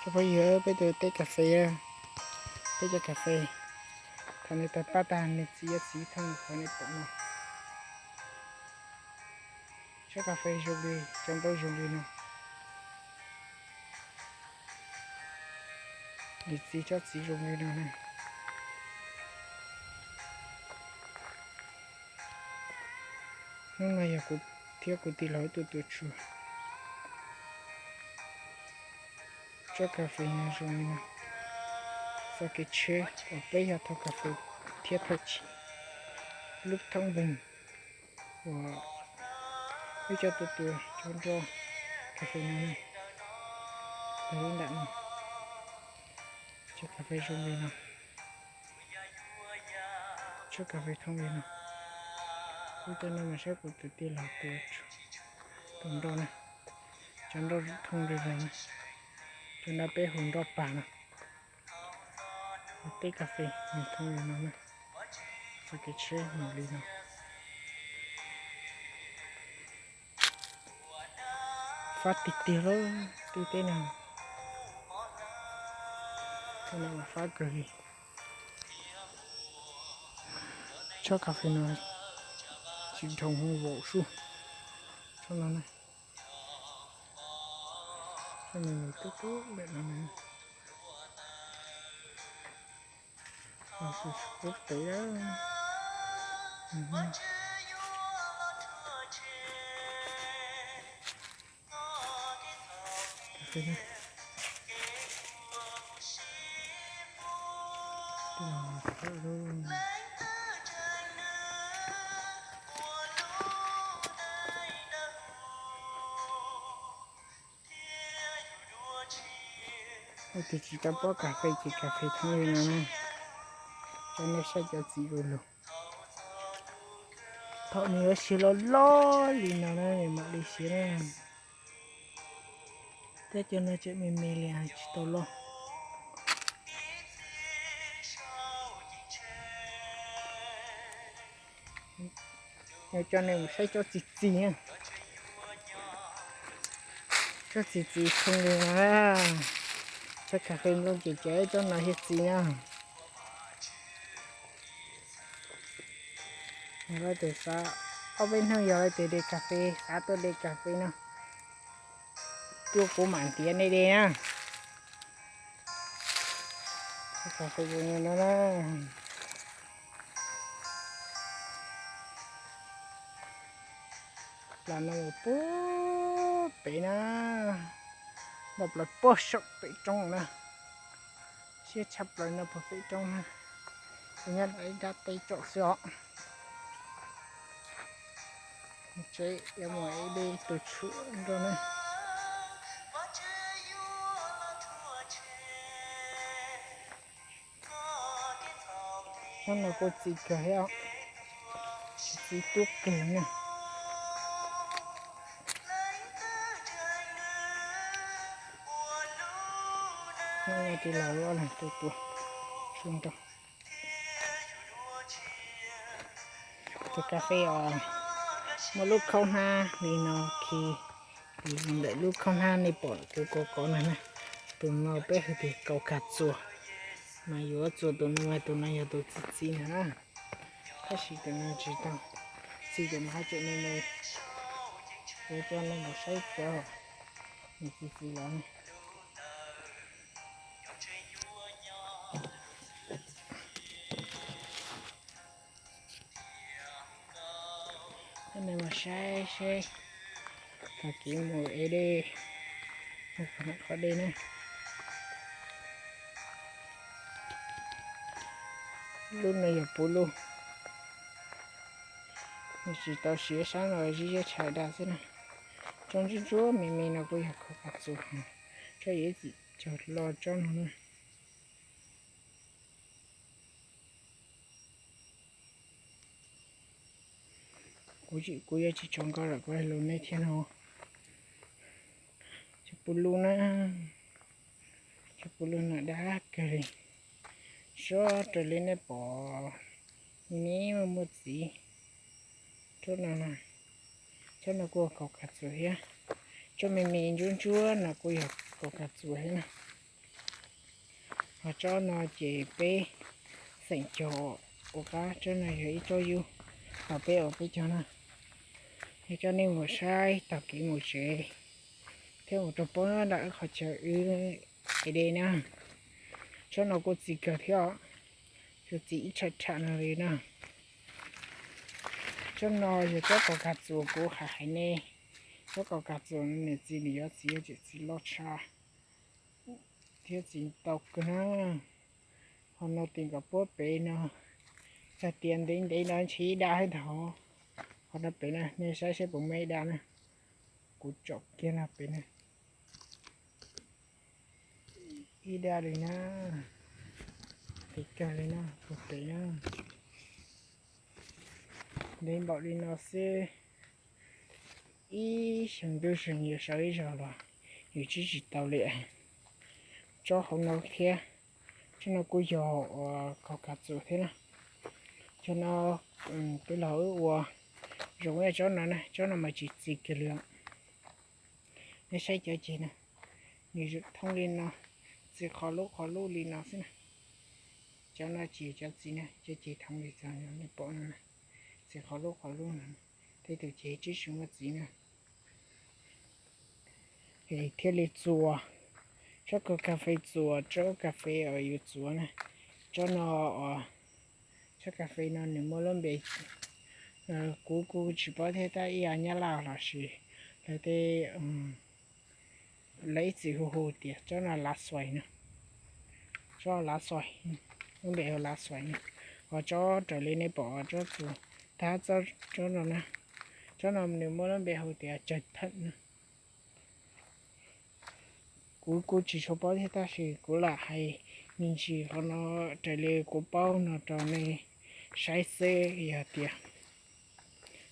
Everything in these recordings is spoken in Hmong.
Cov phooj ywg, peb tus teb kas fes, peb cov kas fes, thaum nws tawg paj tag nws txiv yuav txiv thooj qhov nej pom no. Tsob kas fes zoo li, cov nplooj zoo li no. Nws txiv tsob txiv zoo li no na. Hnub no yog kuv thiab kuv tij laug ib tug tuaj tsuag. Tsob kas fes no zoo li no. Txoj kev tsheb uas peb yog thauj kas fes thiab thauj tshis lub thoob npeeg uas wb coj tuaj tua cov nroj kas fes no na. Tag lub nram no, tsob kas fes zoo li no. Tsob kas fes thooj li no. Kuv coj nej mus saib kuv tus tij laug tus nroj na. Cov nroj thooj li no na. Cov no peb hu nroj pag na. Teb kas fes nws thooj li no na. Txoj kev tsheb nws li no. Fab tiag tiag lawm, tej teb no, tej no mas fab kawg li. Tsob kas fes no tsis dhau hwv vaum sub. Tsob no na, tsob no nws tub tub lawm no na. Tub pem lawm. Leej twg tsis tau pob kas fes ces kas fes thooj li no na. Cov nej saib cov txiv ua luag. Thaum nws yuav siav loj loj li no na nws mam li siav na. Thiab cov no tseem me me li tsis tau loj. Yog coj nej mus saib tsob txiv txiv na. Tsob txiv txiv thooj li no. Tsob kas fes nplooj ces ces tsob no thiaj txiv na. Yog leej twg xav, ob peb hnub yog leej twg de kas fes, xav tuaj de kas fes no, tuaj kuv mam ntiav nej de na. Kas fes zoo li no na. Plas no mus puag pem na, npaj plaws puag saum pem roob na. Siab tshaj plaws no puag pem roob na. Kuv nyob ntawm ib nrab teb tsom xwb os. Tsev yuav mus ib dej tus tshuam nrog na. Tsob no kuj txiv kawg thiab, txiv tub kawg na. Hnub no tij laug ob leeg tuaj tua tshuaj nrog. Tus kas fes os, muaj lub khaub hnab li no khi, ntawm lub khaub hnab nej pom kuv kov kov no na. Tus no peb hu tias kaus kas txuas, mas yuav txuas tus no mas tus no yog tus txiv txiv no na. Tab sis tus no tsis tau txiv, tus no haj tseem me me. Kuv coj nej mus saib cov nws txiv txiv los na. Coj nej mus saib seb tag kis mus ev dej, mus qhov dej na. Lub no yog puv lug, nws tsis tau siav, sab no zib ziab tshais dag xwb na. Tsob ntsuab ntsuab me me no kuj yog kaus kas txuas, tsob yuav ib txwm cog lo tsob no na. Kuv, kuv yuav tsis tso nkauj lawm, kuv hais lus nej thiab no. Cov puv lug na, cov puv lug no dab kawg li. Sab raws li nej pom, me me muaj txiv. Tsob no, tsob no kuj yog kaus kas txuas thiab. Tsob me me ntsuab ntsuab no kuj yog kaus kas txuas thiab na. Ho tsob no ces peb xeem cog ua qab, tsob no yog ib tsob yub, ho peb ua peb cog na. Yog coj nej mus saib taug kev mus tsev thiab mus rau poob nram wb qhov chaw wb ev de na. Tsob no kuj txi kawg thiab os, txi ib tsham tsham no li na. Tsob no yog tsob kaus kas txuas kuv hais hais nej. Tsob kaus kas txuas nws txi nws yuav txi tseem txi loj tshaj thiab txi ntau kawg na. Ho no tes nkaus puab pem no, txog tias ntev ntev no ntshe ib dab thiab ntag. Ho no pem na, nej saib saib puas muaj ib dab na. Kuv tsom kiag no pem na, ib dab li na, pem kawg li na, puag pem na. Ntev npaum li no xwb, ib xyoo ntuj xyoo yuav sawv ib zaug los yus tsib tsis tau li. Tsob hauv no thiab, tsob no kuj yog uas kaus kas txuas thiab na. Cov no peb los wb ua zoo ib tsob no na, tsob no mas tsis txi kiag li. Nej saib cov ceg na, nws thooj li no, txi qhov lub qhov lub li no xwb na. Cov no tsis yog cov txiv na, cov ceg thooj li txog nej pom no na, txi qhov lub qhov lub no, tej tus ceg tsib tsis muaj txiv na. Thiaj li txuas, tsob kaus kas fes txuas, tsob kas fes uas yus txuas na, tsob no, tsob kas fes no nws muaj lub npe, kuv kuj tsis paub thiab, tab ib yam Nyab Laj los sis lawv tej lawv ib txwm hu hu tias tsob no lav xuais no, tsob lav xuais, lub npe hu lav xuais no. Ho tsob raws li nej pom tsob txuas tag, tsob no na, tsob no nws muaj lub npe hu tias tsawg theem no. Kuv kuj tsis tshua paub thiab tab sis kuv lam hais me ntsis qhov no raws li kuv paub no rau nej saib xwb. Yog tias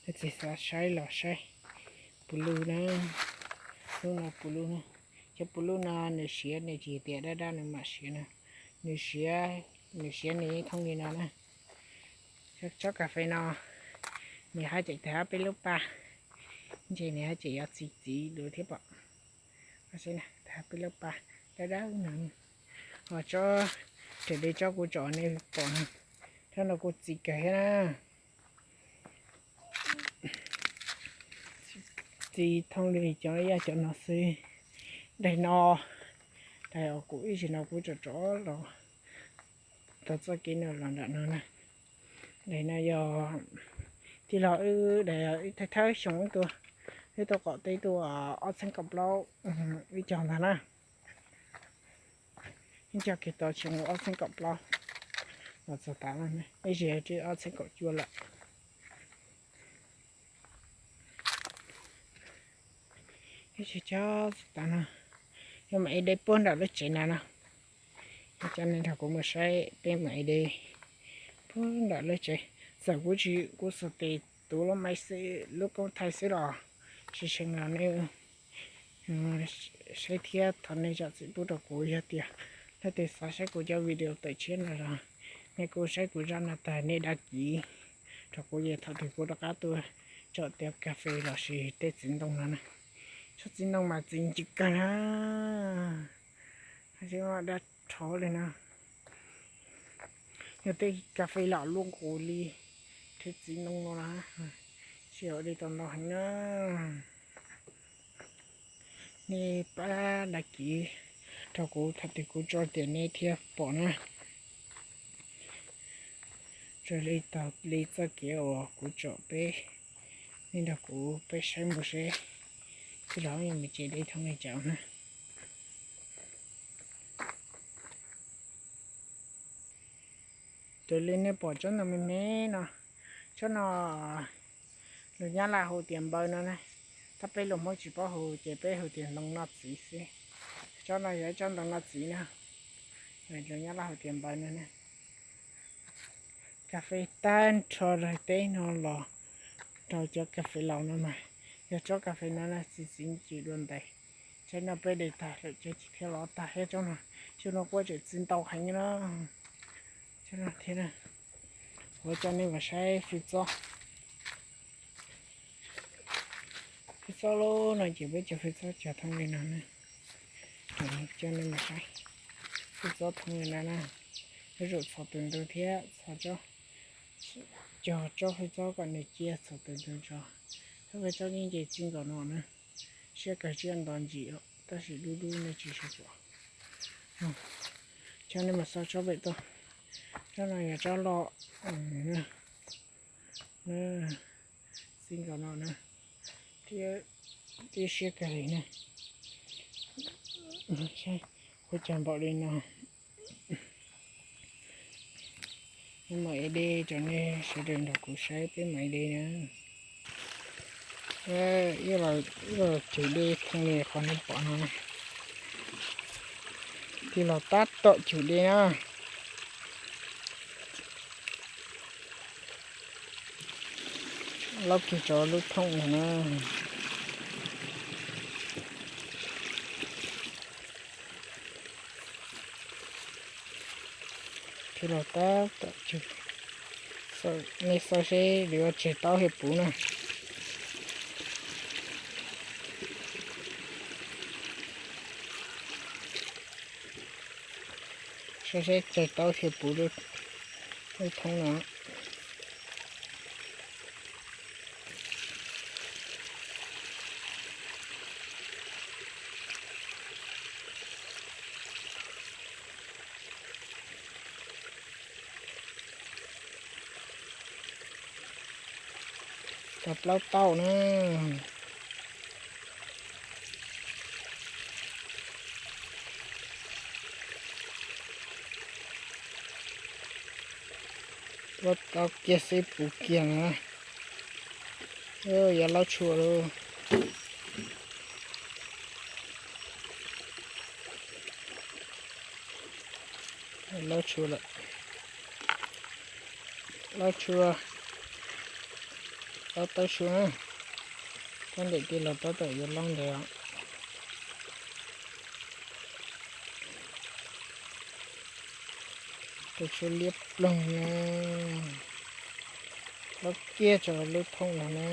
nej tsis xav saib los saib puv lug na, lub no puv lug na. Cov puv lug no nws siav, nws tsis tias dab dab nws mam siav na, nws siav, nws siav nws yeej thooj li no na. Tsob kas fes no nws haj tseem tag peb lub pa, ntshe nws haj tseem yuav txi txiv dua thiab pom. Tag peb lub pa dawb dawb no, ho tsob raws li tsob kuv tsom nej pom no, tsob no kuj txi kawg thiab na. Txi thooj li cov ib yam cov no xwb. Daim no, daim uas kuv ib tsis no kuv tsom tsom los tau txoj kev no los nram no na. Daim no yog tij laug wb, daim thawj thawj xyoo wb tuaj, wb tuaj qaum teb tuaj ob txhiab kaum plaub, wb cog ntag na. Ib co kiag tau xyoo ob txhiab kaum plaub los txog tav no, ib tsis ob txhiab kaum cuaj lawm. Ib tsis cog txog tav no, yuav mam ev de puag nram lub tsev na no. Coj nej nrog kuv mus saib peb mam ev de puag nram lub tsev. Txawm kuv tsis, kuv xuas tes tuav lub maiv xwb, lub koob thaij xwb los tsis seem los nej saib thiab thov nej zam txim pub rau kuv. Yog tias leej twg xav saib kuv cov video tawm tshiab no los nej kuj saib kuv zaj no tag nej đăng ký rau kuv, es thaum twg kuv rov qab tuaj tsom tej kas fes los sis tej txiv ntoo no na. Tsob txiv ntoo mas txiv ncw kawg na, dab rhov li na. Yog tej kas fes los luaj nqus li tej txiv ntoo no na, tsis ua li tau ntau heev na. Nej pab đăng ký rau kuv, thaum twg kuv tso tias nej thiaj pom na. Raws li tau li txoj kev uas kuv tsom peb, nej nrog kuv peb saib mus seb tij laug yuav mus tsev deb thooj li cas na. Raws li nej pom tsob ntoo me me no, tsob no lus Nyab Laj hu tias npaw no na, tab peb lus Hmoob tsis paub hu ces peb hu tias ntoo noj txiv xwb. Tsob no yog ib tsob ntoo noj txiv na, lus Nyab Laj hu tias npaw no na. Kas fes tag nrho daim teb no los rau cov kas fes laus no mas, yog tsob kas fes no na txi txiv ncw dua ntais. Tsob no peb de tag lawm, cov txiv thiab los tag thiab. Tsob no, tsob no kuj tseem txi ntau heev na. Tsob no thiab na, kuv coj nej mus saib fij txob. Fij txob lub no ces peb cov fij txob cog thooj li no na. Coj nej mus saib, Hwj txob thoob li no na, yuav tsum txhos tus ntoo thiab txhos tsob, cog tsob hwj txob kom nws cia txhos tus ntoo tso. Tsob hwj txob yeej nce txij nkaus no na, siab kawg, siab nto ntsis os, tab sis dub dub nej tsis sawv pom. Cov nej mus xauj tsob pem toj, tsob no yog tsob loj, txij nkaus no na, thiab siab kawg li na. Ua cas npaum li no. Peb mam ev dej, tso nej sawv daws nrog kuv saib peb mam ev dej na. Ib los cug dej thoob li qhov nej pom no na. Tig los tab tom cug dej na. Laub kiag tso lub thooj ntag na. Tig los tab tom cug. Nej xauj seb yuav tseg taub thiab puv na. Saib seb tseg taub thiab puv lub thooj no. Cov plaub tauj na. Plaub tauj kiag xwb puv kiag na. Yuav laub tshua lauj. Laub tshua lawm. Laub tshua. Laub tawb tshua na. Tab ntawm tig los tab tom yuav laub ntawd. Tus tshua liab ploog na. Laub kiag tso lub thooj no na.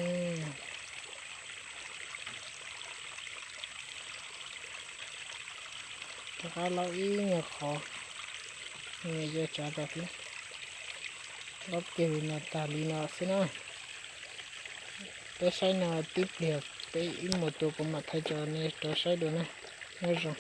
Rov qab laub ib nyuag qhov, nws yuav tsav tau thiab. Laub kiag li no tag li no xwb na. Peb saib no tib pliag peb ib mus tua kuv mam thaij tso nej rov saib dua na. Nyob zoo.